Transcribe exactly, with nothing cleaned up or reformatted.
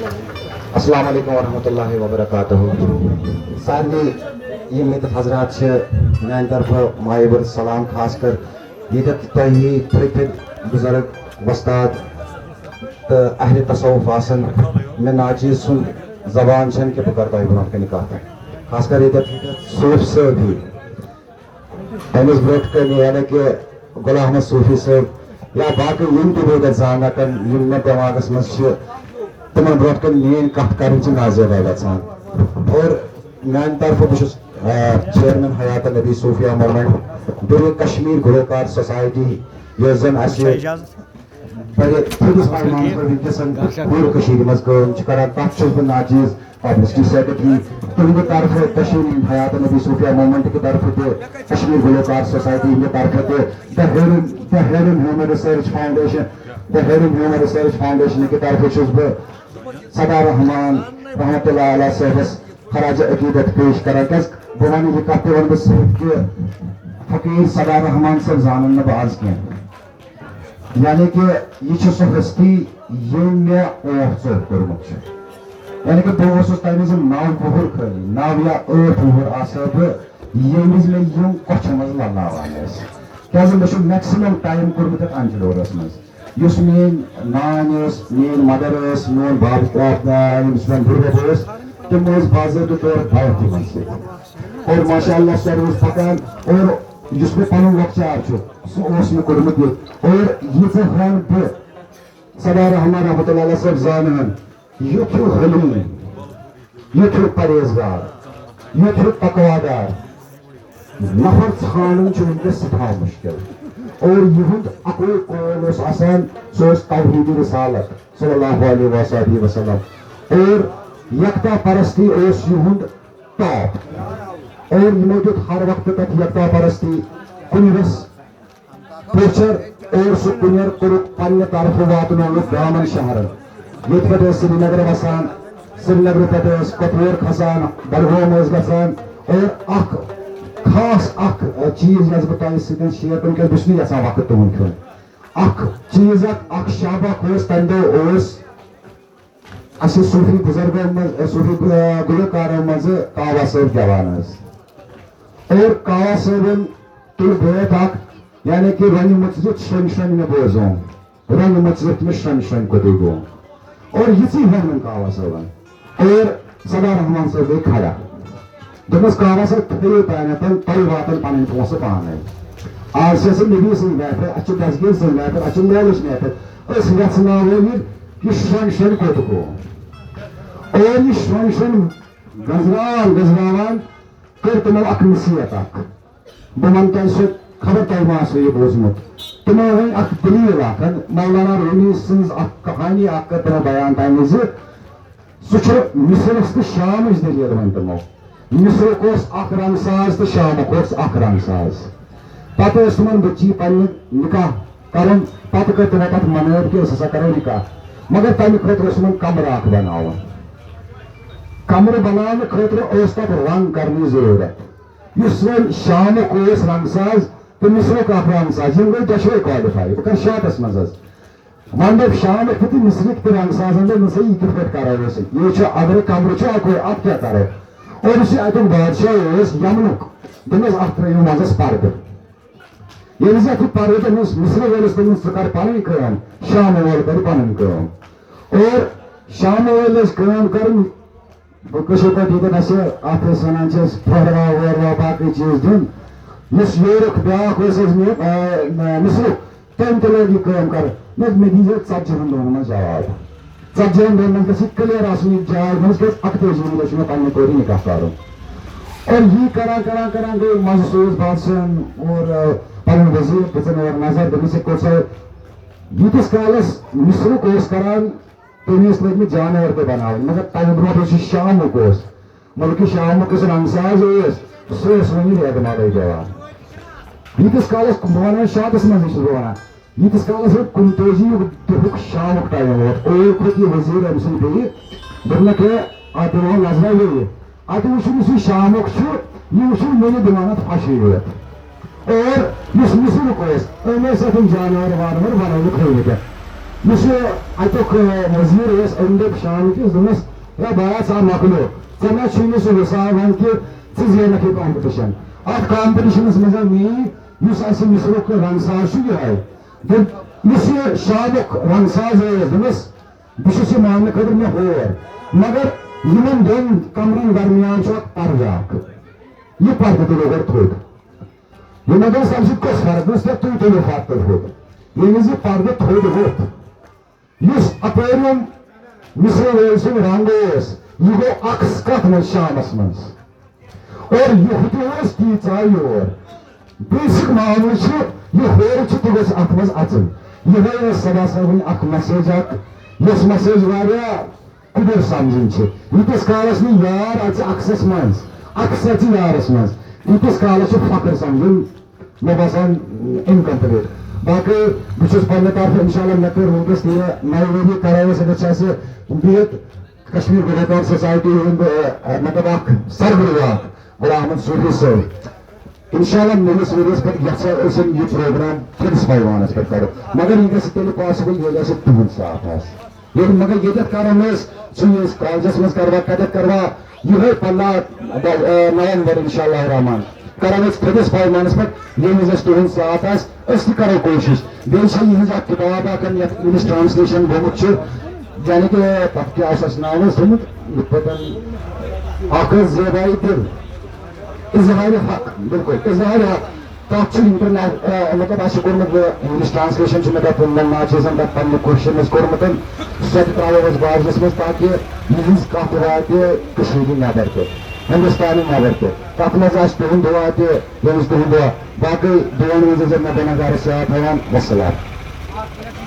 السلام علیکم ورحمۃ اللہ وبرکاتہ۔ سارنٕے یِم ییٚتٮ۪تھ حضرات چھِ، میانہِ طرفہٕ مایہِ بٔرۍ سلام، خاص کر ییٚتٮ۪تھ تۄہہِ پھٔلۍ پھٔلۍ بُزرگ، وۄستاد تہٕ اہلِ تصوف آسن۔ مےٚ ناچیز سُنٛد زبان چھَنہٕ کہِ بہٕ کرٕ تۄہہِ برونٛٹھ کنہِ کتھ، خاص کر ییٚتٮ۪تھ صوفی صٲب ہی، تٔمِس برونٛٹھ کنہِ، یعنی کہِ غلام احمد صوفی صٲب یا باقٕے یِم تہِ بہٕ ییٚتٮ۪تھ زانان کَن، یِم مےٚ دٮ۪ماغس منٛز چھِ، تِمن برونٛٹھ کنہِ میٲنۍ کتھ کرٕنۍ چھِ نازیبا گژھان۔ اور میانہِ طرفہٕ بہٕ چھُس، آ، چیئرمین حیات نبی صوفیہ مومنٹ، بیٚیہِ کشمیر گلوکار سوسایٹی، یۄس زن اسہِ بڑِ تھٔدِس پیمانس پٮ۪ٹھ وٕنکیٚس پوٗرٕ کٔشیٖرِ منٛز کٲم چھِ کران، تَتھ چھُس بہٕ ناچیز پبلسٹی سیکرٹری۔ تُہنٛدِ طرفہٕ کشمیٖر حیات نبی صوفیہ مومنٹ کہِ طرفہٕ تہِ، کشمیر گلوکار سوسائٹی ہٕنٛدِ طرفہٕ تہِ، the Heron, the Heron Human Research Foundation, the Heron Human Research Foundation کہِ طرفہٕ چھُس بہٕ صدا رحمان رحمتہ اللہ علیہ صٲبس خراج عقیدت پیش کران، کیازِ بہٕ ونہٕ یہِ کتھ تہِ ونہٕ بہٕ صرف کہِ فقیٖر صدا رحمان صٲب زانن نہٕ بہٕ از کینٛہہ۔ یعنی کہِ یہِ چھِ سۄ ہستی، ییٚمۍ مےٚ اوکھ ژوٚپ کوٚرمُت چھُ۔ یعنی کہِ بہٕ اوسُس تَمہِ وِزِ نَو وُہُر خٲلی، نَو یا ٲٹھ وُہُر آسہٕ ہا بہٕ، ییٚمہِ وِزِ مےٚ یِم کۄچھِ منٛز لَلاوان ٲسۍ۔ کیٛازِ مےٚ چھُ maximum time کوٚرمُت یَتھ اَنجہِ ڈورَس منٛز۔ یُس میٛٲنۍ نانۍ ٲس، میٛٲنۍ mother ٲس، میون باب، آ، یُس میون بٕڈبب اوس، تِم ٲسۍ باضٲبطہٕ طور بَیَتھ تِمَن سۭتۍ۔ اور ماشاء اللہ سۄ روٗز پَکان، اور یُس مےٚ پَنُن لۄکچار چھُ، سُہ اوس مےٚ کوٚرمُت یہِ۔ اور ییٖژاہ ہن بہٕ صدا رحمان رحمتہ اللہ علیہ صٲب زانہٕ ہن، یُتھ ہیوٗ حلیٖم، یُتھ ہیوٗ پرہیزگار، یُتھ ہیوٗ تقوادار نفر ژھانڈُن چھُ وٕنکیٚس سٮ۪ٹھاہ مُشکِل۔ اور یِہُنٛد اَکُے قول اوس آسان، سُہ اوس توحیٖدِ رسالت صلی اللہ علیہ وآلہ وسلم۔ اور یکتا پرستی اوس یِہُنٛد ٹاپ۔ اور یِمو دیُت ہر وقتہٕ تَتھ یکتا پرستی کُنہِ رَس پوچھر اور سُہ کُنٮ۪ر کوٚرُکھ پننہِ طرفہٕ واتنووُکھ گامن شہرن۔ ییٚتہِ پٮ۪ٹھ ٲسۍ سرینگر وسان، سرینگرٕ پٮ۪ٹھ ٲسۍ کۄپوور کھسان، بڈگوم ٲسۍ گژھان۔ اور اکھ خاص اکھ، ا، چیٖز یَس بہٕ تۄہہِ سۭتۍ شیئر کرُن، کیازِ بہٕ چھُس نہٕ یژھان وقت تُہُنٛد کھیوٚن۔ اکھ چیٖز اکھ، اکھ شب اکھ اوس، تمہِ دۄہ اوس اَسہِ صوٗفی بُزرگو منٛز، صوٗفی، آ، گُلوکارو منٛزٕ کاوا صٲب گٮ۪وان حظ۔ اور کاوا صٲبن تُل بٲتھ اکھ، یعنی کہِ رۄنہِ مٔژرِتھ شرۄنہِ شرۄنہِ مےٚ بوزوم، رۄنہِ مٔژرِتھ مےٚ شرۄنہِ شرۄنہِ کوٚتُے گوم۔ اور یِژٕے ووٚنُن کاوا صٲبن۔ اور صدا رحمان صٲب گٔے کھڑا۔ دوٚپمَس، "کاوا صٲب، تھٲیِو تانٮ۪تھ، تۄہہِ واتَن پَنٕنۍ پونٛسہٕ پانَے۔ آز چھِ اَسہِ نبی سٕنٛز محفل، اَسہِ چھِ دستگیٖر سٕنٛز محفل، اَسہِ چھِ مٲلٕچ محفل۔ أسۍ یَژھناوو یہِ، یہِ شرۄنہِ شرۄنہِ کوٚت گوٚو؟" اور یہِ شرۄنہِ شرۄنہِ گٔنٛزراوان گٔنٛزراوان کٔر تِمو اَکھ نصیحت اَکھ۔ بہٕ وَنہٕ تۄہہِ سُہ، خبر تۄہہِ ما آسیو یہِ بوٗزمُت۔ تِمو ؤنۍ اَکھ دٔلیٖل اَکھ، مولانا رومی سٕنٛز اَکھ کہانی اَکھ کٔر تِمو بیان تَمہِ وِزِ۔ سُہ چھُ مصرس تہٕ شامٕچ دٔلیٖل ؤنۍ تِمو۔ مصرُک اوس اکھ رنگ ساز تہٕ شامُک اوس اکھ رنگ ساز۔ پتہٕ ٲسۍ تِمن بٔچی پننہِ نکاح کرُن، پتہٕ کٔر تِمو پتہٕ منٲو کہِ أسۍ ہسا کرو نکاح۔ مگر تمہِ خٲطرٕ اوس تِمن کمرٕ اکھ بناوُن۔ کمرٕ بناونہٕ خٲطرٕ ٲس تتھ رنگ کرنٕچ ضروٗرت۔ یُس وۄنۍ شامُک اوس رنگ ساز تہٕ مصرُک اکھ رنگ ساز، یِم گٔے دۄشوے qualify۔ بہٕ کرٕ shortس منٛز حظ۔ وۄنۍ دوٚپ شامُک تہِ تہٕ مصرٕکۍ تہِ رنگ سازن، دوٚپ، "نسا یہِ کِتھ پٲٹھۍ کرو أسۍ؟ یہِ چھُ، اگرے کمرٕ چھُ اکُے، اتھ کیٛاہ کرو؟" اور یُس یہِ اتیُک بادشاہ اوس یمنُک، دوٚپمس، "اتھ ترٲیِو منٛزس پردٕ۔" ییٚلہِ زِ اتھ یہِ پردٕ، دوٚپمس مصرٕ وٲلِس، دوٚپمس، "ژٕ کر پنٕنۍ کٲم، شامہٕ وول کرِ پنٕنۍ کٲم۔" اور شامہٕ وٲلۍ ٲسۍ کٲم کران، بہٕ کٲشِر پٲٹھۍ ییٚتٮ۪ن اَسہِ اَتھ أسۍ وَنان چھِ أسۍ پھۄہروا ووروا باقٕے چیٖز دیُن۔ یُس یورُک بیٛاکھ اوس اَسہِ مےٚ، آ، مےٚ مِصرُک، تٔمۍ تہِ لٲج یہِ کٲم کَرٕنۍ۔ مےٚ، مےٚ دیٖزیو ژَتجِہَن دۄہَن منٛز جواب۔ ژَتجِہَن دۄہَن منٛز گژھِ یہِ clear آسُن یہِ جاے منٛز، کیٛازِ اَکتٲجی منٛز چھُ مےٚ پنٛنہِ کورِ نِکاح کَرُن۔ اور یی کَران، کَران، کَران گوٚو منٛزٕ سوٗز بادشاہَن اور، آ، پَنُن وزیٖر دِژَن اورٕ نظر، دوٚپمَس، "یہِ کوٚت سا ییٖتِس کالَس مِصرُک اوس کَران، تٔمۍ ٲسۍ لٔگۍ مٕتۍ جانور تہِ بناوٕنۍ، مگر تَمہِ برونٛٹھ اوس یہِ شامُک اوس، مطلب کہِ شامُک یُس رنگ ساز اوس، سُہ اوس وۄنۍ ریگمالٕے دِوان۔ ییٖتِس کالَس بہٕ وَنان، شاٹَس منٛزٕے چھُس بہٕ وَنان، ییٖتِس کالَس وۄنۍ کُنتٲجی یُک دۄہُک شامُک ٹایم ووت، اور کھوٚت یہِ ؤزیٖر أمۍ سٕنٛدِ بیٚیہِ، دوٚپنَکھ، "ہے، اَتھ دِمو نظرا بیٚیہِ، اَتہِ وٕچھِو یُس یہِ شامُک چھُ، یہِ وٕچھِو مےٚ یہِ دِوان اَتھ پھَشٕے یوت۔" اور یُس مِصرُک اوس، أمۍ ٲسۍ اَتھ یِم جانوَر وانوَر بَنٲوِتھ تھٲومٕتۍ اَتھ۔ یُس یہِ اَتیُک، آ، وزیٖر اوس، أمۍ دوٚپ شام کِس، دوٚپمَس، "ہے بایا، ژٕ ہا مۄکلیو، ژےٚ نہ چھُے نہٕ سُہ حِساب وۄنۍ کہِ ژٕ زینَکھ یہِ competition۔ اَتھ competitionس منٛز ہا میٖنۍ یُس اَسہِ مِصرُک رنٛگہٕ ساز چھُ یِہوٚے۔" دوٚپ، یُس یہِ شامُک رنٛگہٕ ساز اوس، دوٚپمَس، "بہٕ چھُس یہِ ماننہٕ خٲطرٕ مےٚ ہور، مگر یِمَن دۄن کمرَن درمیان چھُ اَکھ پردٕ اَکھ، یہِ پردٕ تُلِو گۄڈٕ تھوٚد۔" یِمَن دوٚپُس، "اَمہِ سۭتۍ کۄس فرق؟" دوٚپُس، "تۄہہِ تُہۍ تُلِو فرق تہٕ ہُتھ۔" ییٚلہِ زِ پردٕ تھوٚد ووٚتھ، یُس اپٲرِم مِصرِ وٲلۍ سُنٛد رنٛگ اوس، یہِ گوٚو عکس کتھ منٛز؟ شامس منٛز۔ اور یُہُتہِ اوس تیٖژاہ یور۔ بیسک معاملہٕ چھُ، یہِ ہورٕ چھُ، تہِ گژھِ اتھ منٛز اژُن۔ یِہوٚے ٲس صبا صٲبٕنۍ اکھ message اکھ، یۄس message واریاہ کُبُر سمجھٕنۍ چھِ۔ ییٖتِس کالس نہٕ یار اژِ عکسس منٛز، عکس اژِ یارس منٛز، تیٖتِس کالس چھُ فخر سمجھُن، مےٚ باسان، incomplete۔ باقٕے بہٕ چھُس پننہِ طرفہٕ، انشاءاللہ، مےٚ کٔر وٕنکیٚس تہِ نَوِ ؤری کرو أسۍ، أمِس چھِ اَسہِ بِہِتھ کشمیر گلوکار سوسایٹی ہُنٛد، آ، مطلب، اکھ سربراہ اکھ غلام احمد صوفی صٲب۔ انشاءاللہ نٔوِس ؤریَس پٮ۪ٹھ یژھو أسۍ یہِ پروگرام تھٔدِس پیمانس پٮ۪ٹھ کرو، مگر یہِ گژھِ تیٚلہِ possible ییٚلہِ اَسہِ تُہُنٛد ساتھ آسہِ۔ ییٚلہِ مگر ییٚتٮ۪تھ کرو نہٕ أسۍ، ژٕ یہِ أسۍ کالجس منٛز کروا، کتٮ۪تھ کروا، یِہوٚے پنٛداہ نومبر انشاءاللہ الرحمن کرو أسۍ تھٔدِس پیمانس پٮ۪ٹھ، ییٚمہِ وِزِ اَسہِ تُہُنٛد ساتھ آسہِ، أسۍ تہِ کرو کوٗشِش۔ بیٚیہِ چھےٚ یِہٕنٛز اکھ کِتاب اکھ، یَتھ English translation گوٚمُت چھُ، یعنی کہِ تَتھ کیٛاہ اوس اَسہِ ناو حظ تھوٚمُت؟ یِتھ پٲٹھۍ اکھ حظ زیباے دِل، اظہار حق، بِلکُل، اظہار حق۔ تَتھ چھُ انٹرنیٹ-، آ، مطلب، اَسہِ چھُ کوٚرمُت، یہِ English translation چھُ مےٚ تَتھ ووٚنمُت، ناو چھُ آسان تَتھ پنٛنہِ کٲشرِ منٛز کوٚرمُت۔ سۄ تہِ ترٛاوو أسۍ بازرَس منٛز، تاکہِ یِہٕنٛز کَتھ واتہِ کٔشیٖرِ نٮ۪بر تہِ، ہِندُستانہِ نٮ۪بر تہِ۔ تَتھ منٛز آسہِ تُہُنٛد دُعا تہِ، ییٚمِس تُہُنٛد دُعا۔ باقٕے دُعاہَن منٛز ٲسۍزیو مےٚ گُنہگار ساتھ ہاوان۔ وَسَلام۔